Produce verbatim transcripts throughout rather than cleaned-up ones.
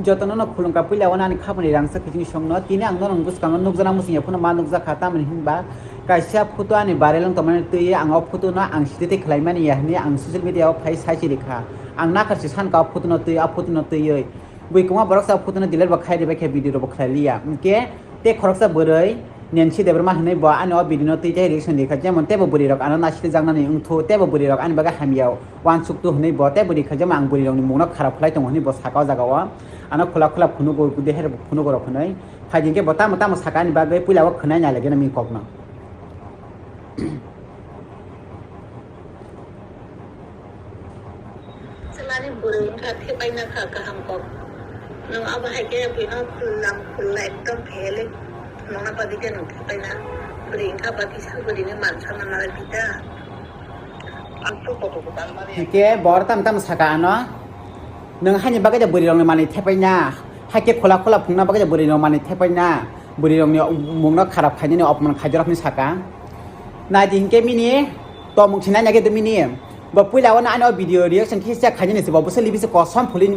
Jotono no khulumkha, puila o ani khapani rangchak kiching songno. Tini ang norok bwskango nukjana muchungya phano ma nukjakha, tamoni hinba kaisa photo ani viral wng tongmani twi ang o photo no ang site tei khlaimani ya hwnwi ang social media o phai sai chirikha. Ang nakarchi sankha o photo no twi, o photo no twiwi. Bui kwma borok sa photo no delete bo khai ribai khe video rok bo khlai liya. Hwnkhe tei khoroksa bwrwi Nancy Debbarma hwnwi bo ani o video no twi tei reaction rikha, jemon teibo bwrwi rok ano naisitjaknani wngthu, teibo bwrwi rok ani bagwi hamya uansuktu hwnwi bo teibo rikha, jemon ang bwrwi rokni mungno kharap khlai tongo hwnwi bo saka o jaga o. Ano khula khula phunugo, deher phunugo rok hwnwi. Phaidi hwnkhe bo tamo tamo saka ani bagwi puila o khwnai nai lagina mini kokno. Chwlani bwrwi wngkha thepaina kha kaham kok. Nwng abo hai khe bwino lam khulna ekdom phele. Nwngno padi khe nwng thepaina. Bwrwi wngkha ba kisa bwrwini man sana nalai pita. Hwnkhe bor tam tam saka ano. Nwng haini bagwi de bwrwi rokni manwi thepaina. Hai khe khula khula phungna bagwi de bwrwi rok manwi thepaina. Bwrwi rokni mungno kharap khainani opman khaijorok hinwi saka. Naidi hinkhe mini tongmung sinai nai khe mini. Bo puila wano ano video reaction kisa khainani se bo bwswk libi se kosom phulwi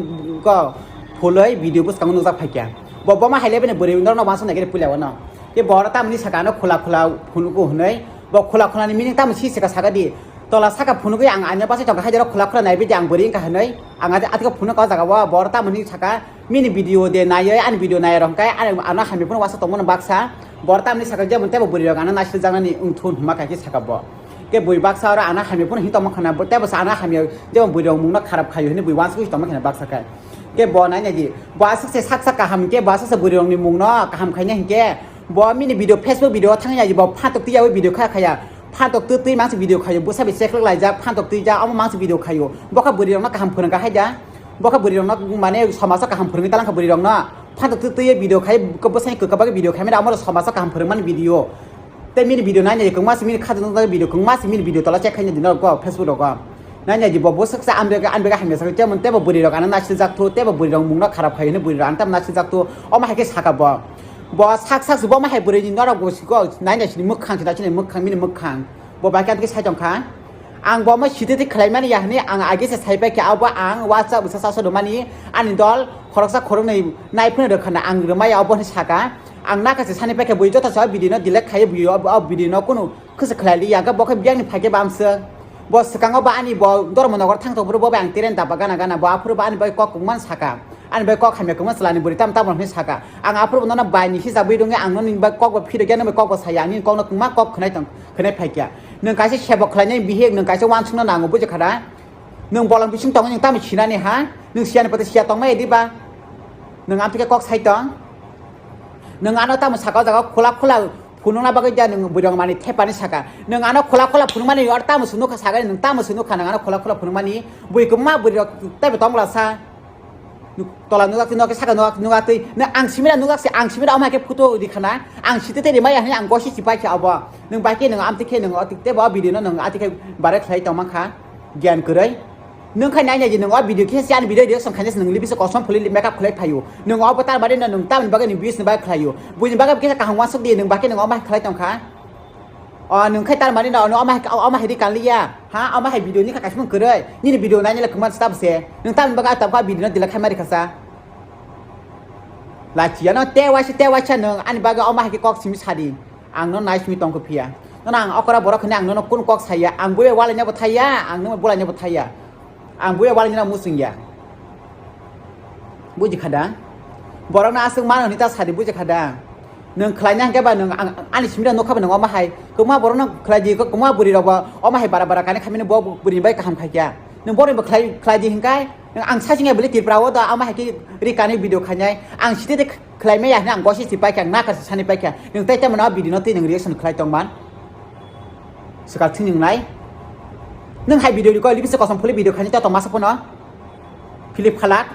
ko phulwi video bwskango nukjak phaikha. Bo boma hai lebeni bwrwi norokno wansuk nai khe puila wano. Ke bor tamni saka ano khula khula phunugo hwnwi. Bo khula khulani meaning tamo si sika saka di. Tola saka phunugwi ang anya bwsai tongkha, haidero khula khula naibi di ang bwrwi wngkha hwnwi. Ang ati, atiko phunuk o jaga o bor tamoni saka mini video de naiwi ani video nai rok hwnkhe ani ano hamya phano uasa tongmani baksa. Bor tamni saka jemon teibo bwrwi rok ano naisirjaknani wngthun hwnma kha khe saka bo. Ke bui baksa oro ano hamya phano hin tongma khana bo teibo sa ano hamya jemon bwrwi rok mungno kharap khaio hwnwi bui uansugwi tongma khana baksa khe. Ke bo nai nai di. Bo aswk se sak sak kaham hwnkhe bo aswk se bwrwi rokni mungno kaham khaina hwnkhe bo mini video, Facebook video o thangya bo phantok twi yawi video kha khaya. Phantok twi twi mangsi video khayo, bwsa bai cheklek laijak, phantok twi jak, omo mangsi video khayo. Bokha bwrwi rokno kaham phwrwngkha haida. Bokha bwrwi rokno mane somajo kaham phwrwngwi talangkha bwrwi rokno. Phantok twi twi video khai, bwsani kwkabagwi video khai mane amo somajo kaham phwrwngmani video. Tei mini video nai nai kwngma si mini khatung tong video kwngma si mini video tola check khaina dino ko Facebook rogo. Nai nai di bo bwswk sa amrega amrega hamya sa tebo tebo bwrwi rok ano naisijak thu tebo bwrwi rok mungno kharap khai hwnwi bwrwi rok ano tam naisijak thu omo hai khe saka bo. Bo sak sak bo omo hai bwrwi ni norok bo siko nai nai sini mwkhang sida sini mwkhang mini mwkhang. Bo bai khe sai tong kha. Ang bo omo site tei khlai mani ya hwnwi ang age se sai pai khe abo ang WhatsApp bwsa sa so rwmani ani dol khoroksa khoroknwi nai phano rwkha na ang rwmai ya obo hwnwi saka. Ang naka se sani pai khe bui joto sa video no delete khai bui o video no kunu Khwsa khlai li ya, hwnkhe bo khe biyang ni phai khe bam swk. Bo swkango ba ani bo Dharmanagar thang tok phuru bo bai ang train daba gana gana, bo aphuru bo ani bai kok kwmani saka. Ani bai kok hamya kwmani chwla ni bwrwi tam tamo hwnwi saka. Ang aphuru bo nono bai ni hisa bui rwngwi ang noni bai kok bo phirogya, noni bai kok bo saya, ang nini kok no kwma kok khwnai tong, khwnai phai kya. Nwng kaisa sebo khlai nai bihik, nwng kaisa uansuk no nango, buji kha da? Nwng bolong bising tongwi nwng tamo sinani ha? Nwng siyani pate siya tongma edi ba? Nwng amtwi khe kok sai tong? Nwng ano tamo saka o jaga o khula khula phunukna bagwi da nwng bwrwi rok mani thepani saka. Nwng ano khula khula phunukmani yor tamo se nukha sagani, nwng tamo se nukha nwng ano khula khula phunukmani. Bui kwma bwrwi rok taibo tong bwla sa. Nuk-, tola nukjak twi, nok saka nukjak, nukjak twi. Nwng ang simira nukjak se, ang simira omo hai khe photo ri khana. Ang site tei rimaya hwnwi ang gosi si pai kha obo. Nwng bai khe nwng amtwi khe nwng o tei bo video no nwng ati khe bare khlai tong man kha. Gyan kwrwi. Nwng khai nai nai di, nwng o video khe se ani video reaction khainai se nwng libise kosom phulwi makeup khlai phaio. Nwng obo tar bade no nwng tamni bagwi nwng views ni bagwi khlaio. Buini bagwi khe kaham uansuk di, nwng bakhe nwng omo hai khlai tong kha. O nwng khai tar mani no, no omo hai, omo hai ri kan liya. Ha, omo hai video ni kha kaisa mung kwrwi. Nini video nai nai le kwma stab se. Nwng tamni bagwi tab kha video no delete khai mari khasa. Lachiya no te waisa te waisa nwng ani bagwi omo hai khe kok simi sadi. Ang no nai simi tong kho phiya. Nono ang okra borok hwnwi ang nono kun kok saya. Ang buya walai nabo thaya, ang no bulai nabo thaya. Ang buya walai nabo musung ya. Buji kha da? Borok no aswk mano hwnwi ta sadi buji kha da? Nwng khlai na hwnkhe ba nwng ang, ani simi rok nukha ba nwng omo hai. Kwma borok no khlai di, kwma bwrwi rok bo omo hai bara bara kani khamini bo bwrwi ni bai kaham khai kya. Nwng borok bo khlai, khlai di hwnkhe nwng ang sajing ya bwlai Tripura o da omo hai khe ri kani video khainai. Ang site de khlai maya hwnwi ang gosi si paikha, ang nakar si sani paikha. Nwng tei tamo no video no twi nwng reaction khlai tong man. Swkang thwng nai. Nwng hai video record, libise kosom phuli video khaini to tong masa phano. Philip khalak.